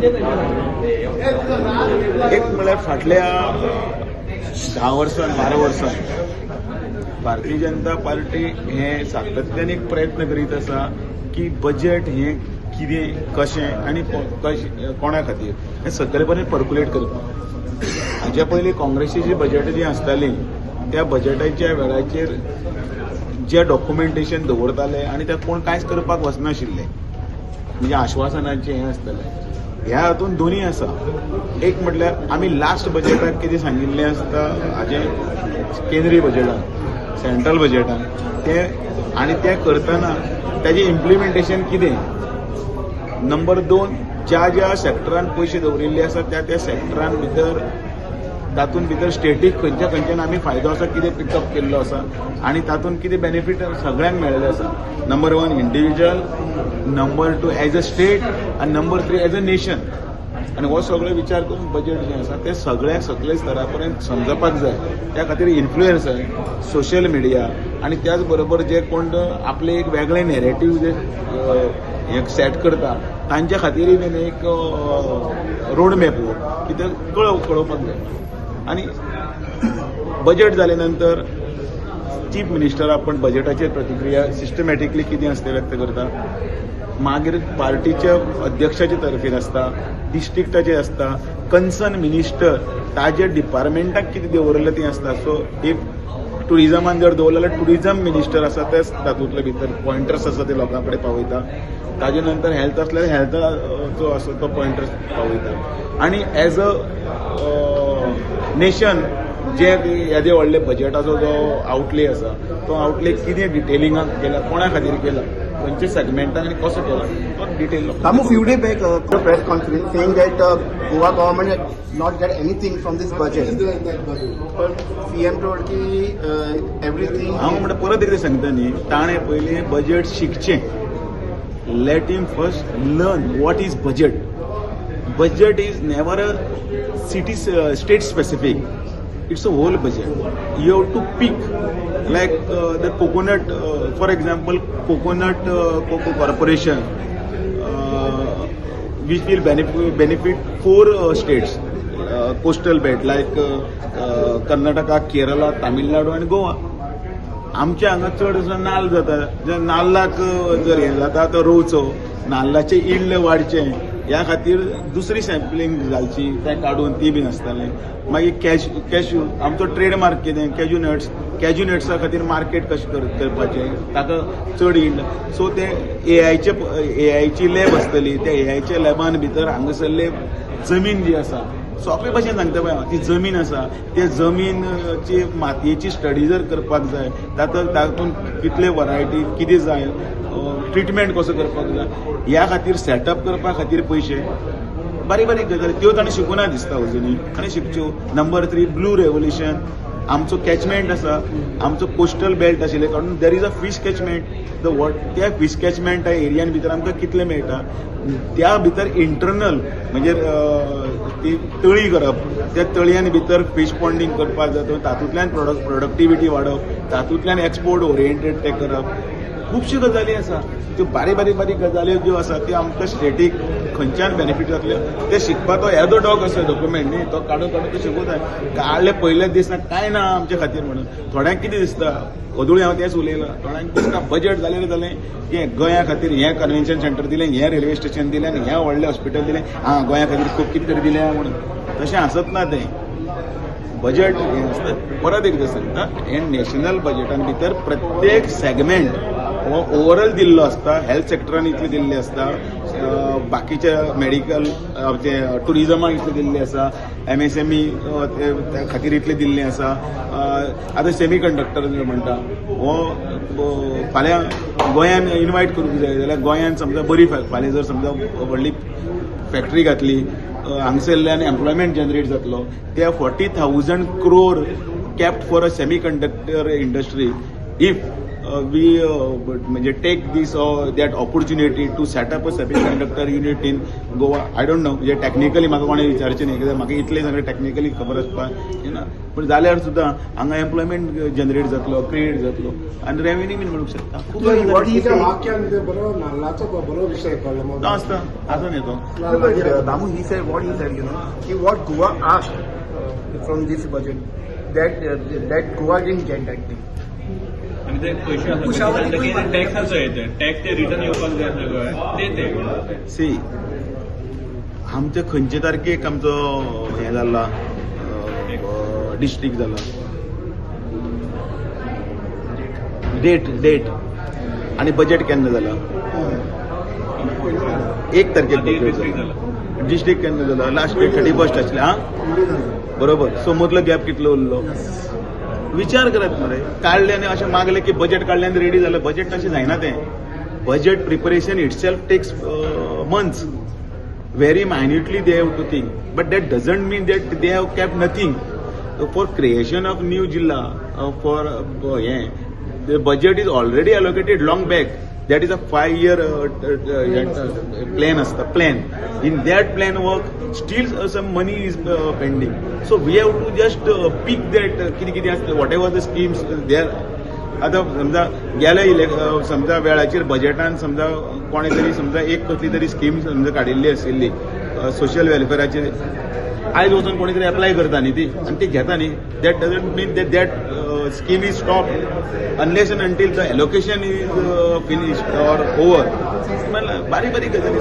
एक म्हळ्यार फाटल्या 10 वर्सां, 12 वर्सां भारतीय जनता पार्टी हे सातत्यान एक प्रयत्न करीत आसा की बजेट हें कितें, कशें आनी कशें कोणा खातीर हें सगळे पर्यंत पर्क्युलेट करपाक. हाच्या पयलीं काँग्रेसीची बजेट जी आसताली, त्या बजेटाच्या वेळाचेर जे डॉक्युमेंटेशन दवरताले आनी ते कोण कांयच करपाक वचनाशिल्ले, म्हणजे आश्वासनाचें हें आसतलें. ह्या हातून दोनूय आसा. एक म्हटल्यार आमी लास्ट बजेटाक कितें सांगिल्लें आसता हाजें, केंद्रीय बजेटान, सेंट्रल बजेटान तें, आनी तें करतना ताजें इम्प्लिमेंटेशन कितें. नंबर दोन, ज्या ज्या सेक्टरान पयशे दवरिल्ले आसा, त्या त्या सेक्टरान भितर, तातूंत भितर स्टेटीक खंयच्या खंयच्यान आमी फायदो आसा, कितें पिकअप केल्लो आसा आनी तातूंत कितें बेनिफीट सगळ्यांक मेळिल्ले आसा. Number one individual, number two as a state आनी number three as a nation. आनी हो सगळो विचार करून बजेट जें आसा तें सगळ्यांक सगळे स्तरा पर्यंत समजपाक जाय. त्या खातीर इन्फ्लुएन्सर, सोशल मिडिया आनी त्याच बरोबर जे कोण आपले एक वेगळे नॅरेटीव जे हे सेट करता, तांच्या खातीरय बीन एक रोड मॅप हो की ते कळोवपाक जाय. आनी बजेट जाले नंतर चीफ मिनिस्टर आपण बजेटाचेर प्रतिक्रिया सिस्टमॅटिकली कितें आसता तें व्यक्त करता. मागीर पार्टीच्या अध्यक्षाचे तर्फेन आसता, डिस्ट्रिक्टाचे आसता, कन्सर्न मिनिस्टर ताजे डिपार्टमेंटाक कितें दवरलें तें आसता. सो if टुरिजमान जर दवरलें जाल्यार टुरिजम मिनिस्टर आसा तेच तातूंतले भितर पॉयंटर्स आसा ते लोकां कडेन पावयता. ताजे नंतर हेल्थ आसल्यार हेल्थाचो आसा तो पॉयंटर्स पावयता. आनी एज अ नेशन जे येदे व्हडले बजेटाचो जो आउटले आसा, तो आउटले कितें डिटेलिंगाक केला, कोणा खातीर केला, खंयच्या सेगमेंटान आनी कसो केला, तो detail. Ramu, few days back, a press conference saying that Goa government had not get anything from this budget. But CM told की everything. हांव म्हणटा, परत एकदां सांगता न्ही, ताणें पयलीं बजेट शिकचें. Let him first learn what is budget. Budget is never a city, state specific. It's a whole budget. You have to pick like the coconut, for example, coconut coco corporation, which will benefit four states, coastal belt like Karnataka, Kerala, Tamil Nadu and Goa. आमच्या हांगा चड असो नाल्ल जाता. जर नाल्लाक जर हें जाता तो रोवचो, नाल्लाचें इल्ल वाडचें ह्या खातीर दुसरी सॅम्पलिंग घालची, तें काडून ती बीन आसतालें. मागीर कॅश्यू, आमचो ट्रेडमार्क कितें, कॅज्यू नट्स. कॅज्यू नट्सा खातीर मार्केट कशें करपाचें, ताका चड इल्ल. सो ते एआयची लॅब आसतली. त्या एआयच्या लॅबान भितर हांगासरले जमीन जी आसा, सोंपे भाशेन सांगता पळय हांव, ती जमीन आसा, त्या जमीनची मातयेची स्टडी जर करपाक जाय, तातूंत कितले वरायटी कितें जाय, ट्रिटमेंट कसो करपाक जाय, ह्या खातीर सेटअप करपा खातीर पयशे. बारीक बारीक गजाली त्यो ताणें शिकूना दिसता अजुनूय आनी शिकच्यो. Number three, blue revolution. आमचो कॅचमेंट आसा, आमचो कोस्टल बेल्ट आशिल्ले कारण there is a fish catchment. The what त्या फीश कॅचमेंट एरियान भितर आमकां कितलें मेळटा, त्या भितर इंटरनल म्हणजे ती तळी करप, त्या तळयान भितर फीश पॉन्डिंग करपाक जाता, तातूंतल्यान प्रोडक्टिविटी वाडप, तातूंतल्यान एक्सपोर्ट ओरिएंटेड ते करप. खुबश्यो गजाली आसा. त्यो बारीक बारीक बारीक गजाली ज्यो आसा, त्यो आमकां स्टेटीक खंयच्यान बेनिफीट जातले ते शिकपाक. तो येदो डॉग आसा डॉक्युमेंट न्ही, तो काडून काडून तो शिकूंक जाय. काडले पयल्याच दिसा कांय ना आमचे खातीर म्हणून थोड्यांक कितें दिसता, अदूय हांव तेंच उलयलां, थोड्यांक दिसता बजेट जालें रे जालें की गोंया खातीर हें कन्व्हेन्शन सेंटर दिलें, हें रेल्वे स्टेशन दिलें आनी हें व्हडलें हॉस्पिटल दिलें, आं, गोंया खातीर खूब कितें तरी दिलें म्हणून. तशें आसत ना तें. बजेट हें आसता, परत एकदां सांगता, हें नॅशनल बजेटान भितर प्रत्येक सेगमेंट हो ओवरऑल दिल्लो आसता. हेल्थ सेक्टरान इतले दिल्ले आसता, बाकीच्या मेडिकल, आमचे टुरिजमाक इतले दिल्ले आसा, एमएसएमई त्या खातीर इतले दिल्ले आसा. आतां सेमी कंडक्टर म्हणटा हो, फाल्यां गोंयान इनवायट करूंक जाय जाल्यार गोंयान समजा बरी फाल्यां जर समजा व्हडली फॅक्टरी घातली, हांगसरल्यान एम्प्लॉयमेंट जनरेट जातलो. त्या 40,000 crore kept for a semi conductor industry, if we म्हणजे take this that opportunity to set up a semiconductor unit in Goa. I don't know, म्हणजे टॅक्निकली म्हाका कोणें विचारचें न्ही, कित्याक म्हाका इतलें सगळें टॅक्निकली खबर आसपाक ना. पूण जाल्यार सुद्दां हांगा एम्प्लॉयमेंट जनरेट जातलो, क्रिएट जातलो आनी रेवेन्यू बीन मेळूंक शकता खूब. What he तुझ्या saying- वाक्यान ते बरो नाल्लाचो बरो विशय कळ्ळो तो म्हाका. आसता, आसा न्ही तो. No, but Damu, he said what he said, ki what Goa asked from this budget, that Goa didn't get that thing. आनी ते पयशे आसा टॅक्साचो येते, टॅक्स ते रिटर्न येवपाक जाय सगळे ते ते सी, आमचे खंयचे तारखेक आमचो हें जाला, डिस्ट्रिक्ट जाला, डेट डेट आनी बजेट केन्ना जाला? 1 तारखेक. आदी बजेट district जाला. डिस्ट्रिक्ट केन्ना जाला? लास्ट डेट 31 आसले. आं, बरोबर. सो मदलो गॅप कितलो उरलो, विचार करात मरे. काडले आनी अशें मागले की बजेट काडलें आनी रेडी जालें. बजेट तशें जायना तें. Budget preparation itself takes months. Very minutely they have to think, but that doesn't mean that they have kept nothing. For creation of new jilla, for yeah, the budget is already allocated long back. That is a 5 year plan as the plan. In that plan work, still some money is pending, so we have to just pick that कितें कितें आसता, whatever the schemes there. आतां समजा गेल्या समजा वेळाचेर बजेटान समजा कोणे तरी समजा एक कसली तरी स्कीम समजा काडिल्ली आशिल्ली सोशल वेलफेराचेर, आयज वचून कोणी तरी एप्लाय करता न्ही ती आनी ती घेता न्ही. That doesn't mean that that scheme is stop unless and until the allocation is finish or over. बारीक बारीक गजाली.